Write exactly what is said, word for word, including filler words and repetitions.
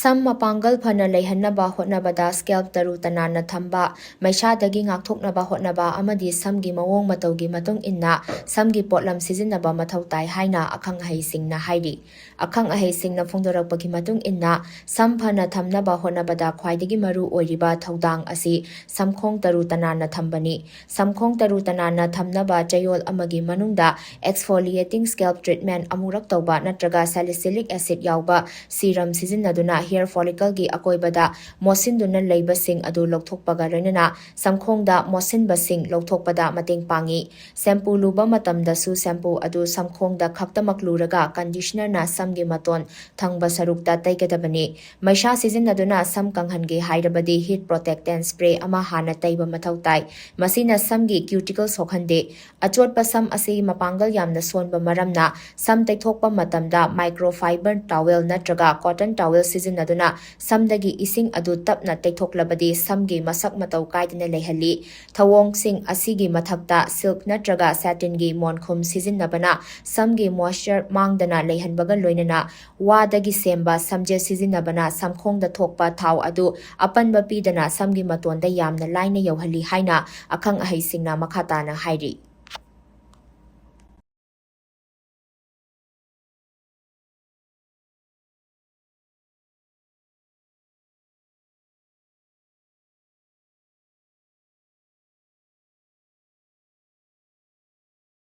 ꯁꯝ ꯃꯄꯥꯡꯒꯜ ꯐꯅ ꯂꯩꯍꯟꯅꯕ ꯍꯣꯠꯅꯕꯗ scalp ꯇꯔꯨ ꯇꯅꯥꯟꯅ ꯊꯝꯕ, ꯃꯩꯁꯥꯗꯒꯤ ꯉꯥꯛꯊꯣꯛꯅꯕ ꯍꯣꯠꯅꯕ ꯑꯃꯗꯤ ꯁꯝꯒꯤ ꯃꯑꯣꯡ ꯃꯇꯧꯒꯤ ꯃꯇꯨꯡ ꯏꯟꯅ ꯁꯝꯒꯤ ꯄꯣꯠꯂꯝ ꯁꯤꯖꯤꯟꯅꯕ ꯃꯊꯧ ꯇꯥꯏ ꯍꯥꯏꯅ ꯑꯈꯪ ꯑꯍꯩꯁꯤꯡꯅ ꯍꯥꯏꯔꯤ꯫ ꯑꯈꯪ ꯑꯍꯩꯁꯤꯡꯅ ꯐꯣꯡꯗꯣꯔꯛꯄꯒꯤ ꯃꯇꯨꯡ ꯏꯟꯅ, ꯁꯝ ꯐꯅ ꯊꯝꯅꯕ ꯍꯣꯠꯅꯕꯗ ꯈ꯭ꯋꯥꯏꯗꯒꯤ ꯃꯔꯨ ꯑꯣꯏꯔꯤꯕ ꯊꯧꯗꯥꯡ ꯑꯁꯤ ꯁꯝꯈꯣꯡ ꯇꯔꯨ ꯇꯅꯥꯟꯅ ꯊꯝꯕꯅꯤ꯫ ꯁꯝꯈꯣꯡ ꯇꯔꯨ ꯇꯅꯥꯟꯅ ꯊꯝꯅꯕ ꯆꯌꯣꯜ ꯑꯃꯒꯤ ꯃꯅꯨꯡꯗ exfoliating scalp treatment ꯑꯃꯨꯔꯛ ꯇꯧꯕ ꯅꯠꯇ꯭ꯔꯒ salicylic acid ꯌꯥꯎꯕ serum ꯁꯤꯖꯤꯟꯅꯗꯨꯅ hair follicleꯒꯤ ꯑꯀꯣꯏꯕꯗ ꯃꯣꯠꯁꯤꯟꯗꯨꯅ ꯂꯩꯕꯁꯤꯡ ꯑꯗꯨ ꯂꯧꯊꯣꯛꯄꯒ ꯂꯣꯏꯅꯅ ꯁꯝꯈꯣꯡꯗ ꯃꯣꯠꯁꯤꯟꯕꯁꯤꯡ ꯂꯧꯊꯣꯛꯄꯗ ꯃꯇꯦꯡ ꯄꯥꯡꯏ꯫ Shampoo ꯂꯨꯕ ꯃꯇꯝꯗꯁꯨ shampoo ꯑꯗꯨ ꯁꯝꯈꯣꯡꯗ ꯈꯛꯇꯃꯛ ꯂꯨꯔꯒ conditionerꯅ ꯁꯝꯒꯤ ꯃꯇꯣꯟ ꯊꯪꯕ ꯁꯔꯨꯛꯇ ꯇꯩꯒꯗꯕꯅꯤ꯫ ꯃꯩꯁꯥ ꯁꯤꯖꯤꯟꯅꯗꯨꯅ ꯁꯝ ꯀꯪꯍꯟꯒꯦ ꯍꯥꯏꯔꯕꯗꯤ heat protectant spray ꯑꯃ ꯍꯥꯟꯅ ꯇꯩꯕ ꯃꯊꯧ ꯇꯥꯏ꯫ ꯃꯁꯤꯅ ꯁꯝꯒꯤ cuticle ꯁꯣꯛꯍꯟꯗꯦ꯫ ꯑꯆꯣꯠꯄ ꯁꯝ ꯑꯁꯤ ꯃꯄꯥꯡꯒꯜ ꯌꯥꯝꯅ ꯁꯣꯟꯕ ꯃꯔꯝꯅ, ꯁꯝ ꯇꯩꯊꯣꯛꯄ ꯃꯇꯝꯗ microfiber towel ꯅꯠꯇ꯭ꯔꯒ cotton towel ꯁꯤꯖꯤꯟꯅꯗꯨꯅ ꯁꯝꯗꯒꯤ ꯏꯁꯤꯡ ꯑꯗꯨ ꯇꯞꯅ ꯇꯩꯊꯣꯛꯂꯕꯗꯤ ꯁꯝꯒꯤ ꯃꯁꯛ ꯃꯇꯧ ꯀꯥꯏꯗꯅ ꯂꯩꯍꯜꯂꯤ꯫ ꯊꯧꯑꯣꯡꯁꯤꯡ ꯑꯁꯤꯒꯤ ꯃꯊꯛꯇ, silk ꯅꯠꯇ꯭ꯔꯒ satinꯒꯤ ꯃꯣꯟꯈꯨꯝ ꯁꯤꯖꯤꯟꯅꯕꯅ ꯁꯝꯒꯤ moisture ꯃꯥꯡꯗꯅ ꯂꯩꯍꯟꯕꯒ ꯂꯣꯏꯅꯅ, ꯋꯥꯗꯒꯤ ꯁꯦꯝꯕ ꯁꯝꯖꯦꯠ ꯁꯤꯖꯤꯟꯅꯕꯅ ꯁꯝꯈꯣꯡꯗ ꯊꯣꯛꯄ ꯊꯥꯎ ꯑꯗꯨ ꯑꯄꯟꯕ ꯄꯤꯗꯅ ꯁꯝꯒꯤ ꯃꯇꯣꯟꯗ ꯌꯥꯝꯅ ꯂꯥꯏꯅ ꯌꯧꯍꯜꯂꯤ ꯍꯥꯏꯅ ꯑꯈꯪ ꯑꯍꯩꯁꯤꯡꯅ ꯃꯈꯥ ꯇꯥꯅ ꯍꯥꯏꯔꯤ꯫